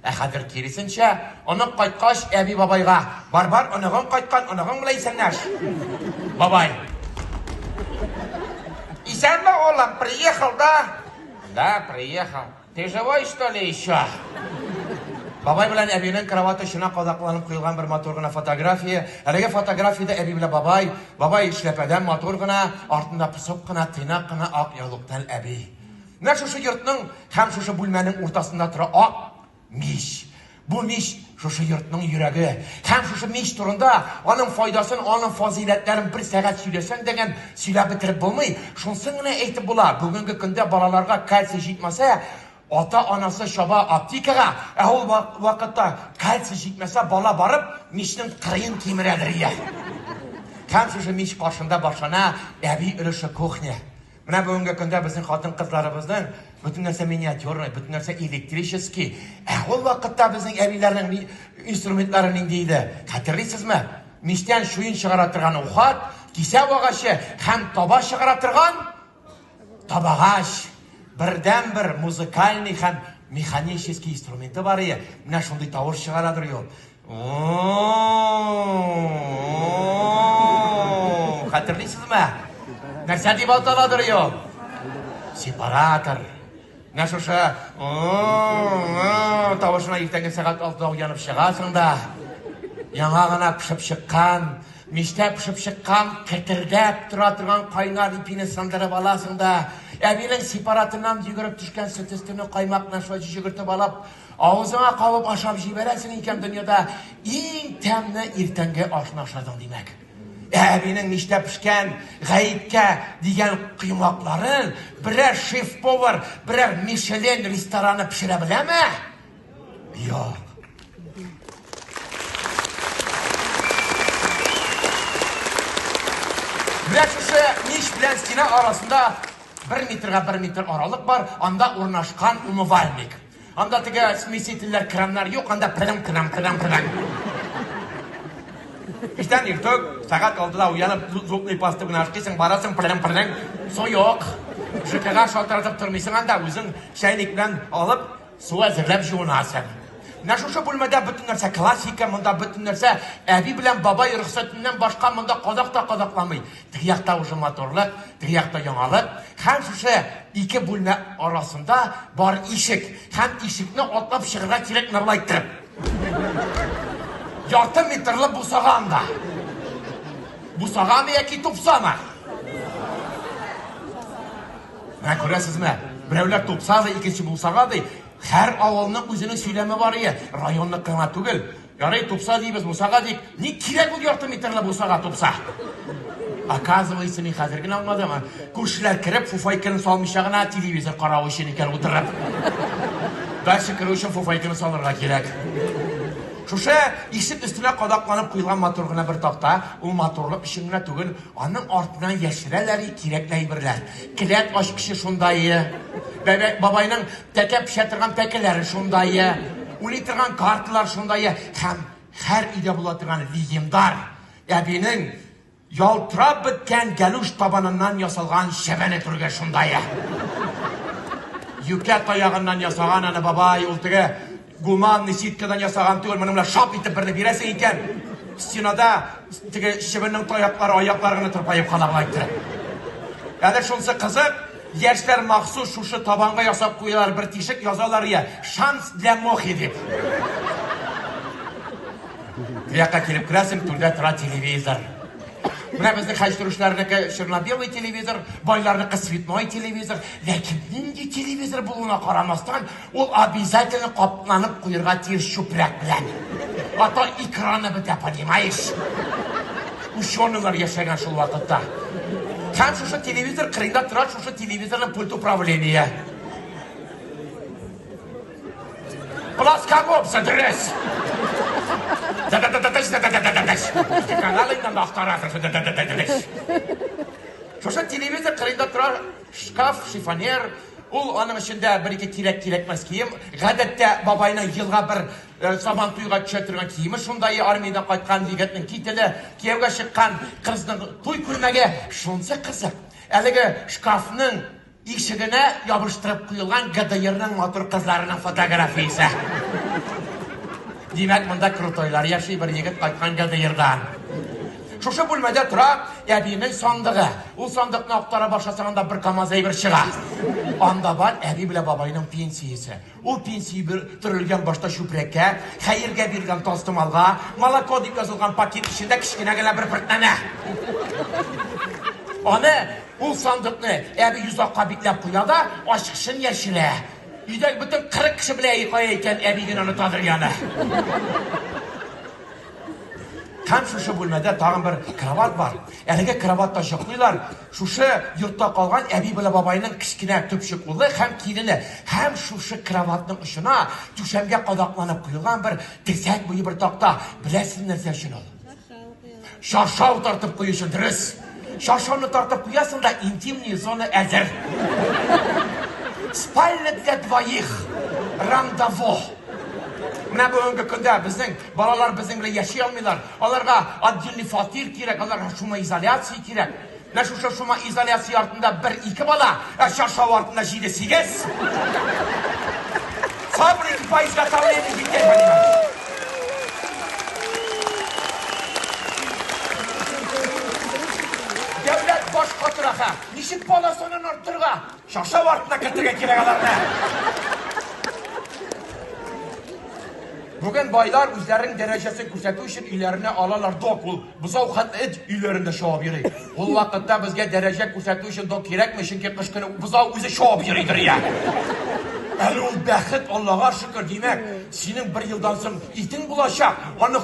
Ә хәзер киресенчә, онык кайткач, әби бабайга, бар, бар, оныгың кайткан, оныгың белән исәнләш. Бабай. Исәнме, улым, приехал, да? Да, приехал. Ты живой, что ли, еще? Бабай белән әбинең кровать очына кадакланып куелган бер матур гына фотография. Әлеге фотографиядә әби белән бабай, бабай эшләпәдән матур гына, артында посып кына, тыйнак кына ак яулыктан әби. Менә шушы йортның һәм шушы бүлмәнең уртасында тора ак мич. Бу мич шушы йортның йөрәге. Һәм шушы мич турында аның файдасын, аның фазыйләтләрен бер сәгать сөйләсәң дә сөйләп бетереп булмый. Шунсын гына әйтеп була. Бүгенге көндә балаларга кальций җитмәсә, ата-анасы чаба аптекага, ә ул вакытта кальций җитмәсә, бала барып мичнең кырыен кимерәдер я. Һәм шушы мич каршында башлана әби өлеше кухня. Менә бүгенге көндә безнең хатын-кызларыбызның бөтен нәрсә миниатюрный, бөтен нәрсә электрический. Ә ул вакытта безнең әбиләрнең инструментлары нинди иде? Хәтерлисезме? Мичтән чуен чыгара торган ухат, кисәү агачы һәм таба чыгара торган табагач. Бердән-бер музыкальный һәм механический инструменты бар иде. Менә шундый тавыш чыгарадыр ул. Хәтерлисезме? Нәрсә дип аталадыр ул? Сепаратор. Менә шушы тавышына иртәнге сәгать 6-да уянып чыгасың да, яңа гына пешеп чыккан, мичтә пешеп чыккан, кетердәп тора торган кайнар ипине сындырып аласың да, әбинең сепаратыннан йөгереп төшкән сөт өстенә каймакны шулай йөгертеп алып, Авызыңа кабып ашап җибәрәсең икән, дөньяда иң тәмле иртәнге ашны ашадың, димәк. Ә әбинең мичтә пешкән гаеткә дигән коймакларын берәр шеф-повар, берәр Мишелен рестораны пешерә беләме? Юк. Менә шушы мич белән стена арасында бер метрга бер метр аралык бар, анда урнашкан умывальник. Анда теге смесительләр, краннар юк, анда пырым, крам, крам, крам. Иртән иртүк, сәгать 6-да уянып, зубный паста белән ашкыйсың, барасың, пырым, пырым, су юк. ЖКга шалтыратып тормыйсың анда, үзең чәйник белән алып, су әзерләп жуынасың. Менә шушы бүлмәдә бөтен нәрсә классика, монда бөтен нәрсә әби белән бабай рөхсәтеннән башка монда кадак та кадакламый. Теге якта уже матурлык, теге якта яңалык. Һәм шушы ике бүлмә арасында бар ишек. Һәм ишекне атлап чыгарга кирәк менә болай иттереп. Ярты метрлы бусага анда. Бусагамы яки тупсамы? Менә күрәсезме? Берәүләр тупса ди, икенче бусага ди. Һәр авылның үзенең сөйләме бар ие. Районныкы гына түгел. Ярый, тупса дибез, бусага дип. Ник кирәк ул ярты метрлы бусага тупса? Оказывается, мин хәзер генә аңладым. Күршеләр кереп, фуфайканы салмыйча гына телевизор карау өчен икән утырып. Дальше керү өчен фуфайканы салырга кирәк. Шушы ишек өстенә кадакланып куелган матур гына бер такта, ул матурлык өчен генә түгел, аның артыннан яшерәләр кирәкле әйберләр. Келәт ачкычы шундае. Бабайның Тәкә пешә торган тәкәләре шундае, уйный торган карталар шундае һәм һәр өйдә була торган легендар әбинең ялтырап беткән гәлүш табаныннан ясалган чәбәне түргә шундае. Юкә таягыннан ясаган аны бабай, ул теге гуманный ситкадан ясаган түгел, моның белән шап итеп берне бирәсең икән, стенада теге чебеннең таяклары, аяклары гына тырпаеп кала болай иттереп. Әле шунысы кызык, Яшьләр махсус шушы табанга ясап куялар бер тишек, язалар я «Шанс для мохи» дип. Бу якка килеп керәсең, түрдә тора телевизор. Менә безнең хаҗ торучыларныкы черно-белый телевизор, байларныкы цветной телевизор. Ләкин нинди телевизор булуына карамастан, ул обязательно капланып куярга тиеш чүпрәк белән. А то экраны бетә, понимаешь? Ученыйлар яшәгән шул вакытта. Һәм шушы телевизор кырыенда тора шушы телевизорның пульт управления. Плоскогубцы, дөрес! Каналыңнан актарасың. Шушы телевизор кырыенда тора шкаф, шифонер, ул аның эчендә бер-ике кирәк-кирәкмәс кием. Гадәттә бабайның елга бер Сабан туйга төшә торган киеме шундай, армиядән кайткан егетнең кителе, кияүгә чыккан кызның туй күлмәге. Шунсы кызык, әлеге шкафның Ишегенә ябыштырып куелган ГДРның матур кызларының фотографиясе. Димәк, монда крутойлар яши, бер егет кайткан ГДРдан. Шушы бүлмәдә тора әбинең сандыгы. Ул сандыкны актара башласаң, анда бер КАМАЗ әйбер чыга. Анда бар әби белән бабайның пенсиясе. Ул пенсия бер төрелгән башта чүпрәккә, хәергә бирелгән тастымалга, молоко дип язылган пакет эчендә кечкенә генә бер пыртнәмә. Аны ул сандыкны әби йозакка бикләп куя да, ачкычын яшерә. Өйдәге бөтен 40 кеше белә кая икән, әби генә онытадыр яны. Һәм шушы бүлмәдә тагын бер кровать бар. Әлеге кроватьта йоклыйлар. Шушы йортта калган әби белән бабайның кечкенә төпчек улы һәм килене. Һәм шушы кроватьның очына түшәмгә кадакланып куелган бер терсәк буе бер такта. Беләсезме нәрсә өчен ул? Чаршау тартып кую өчен, дөрес. Чаршауны тартып куясың да, интимный зона әзер. Спальня для двоих. Рандово. Менә бүгенге көндә безнең балалар безнең белән яши алмыйлар. Аларга отдельный фатир кирәк, аларга шумоизоляция кирәк. Менә шушы шумоизоляция артында бер-ике бала, ә чаршау артында җиде-сигез. Фабрика по изготовлению детей, понимаешь? Дәүләт баш катыра, ха. Ничек бала санын арттырырга? Чаршау артына кертергә кирәк аларны. Бүген байлар үзләренең дәрәҗәсен күрсәтү өчен өйләренә алалар дог. Ул бозау хәтта эт өйләрендә чабып йөри. Ул вакытта безгә дәрәҗә күрсәтү өчен дог кирәкми, чөнки кыш көне бозау үзе чабып йөридер я. Әле ул бәхет, Аллага шөкер, димәк, синең бер елдан соң итең булачак, аны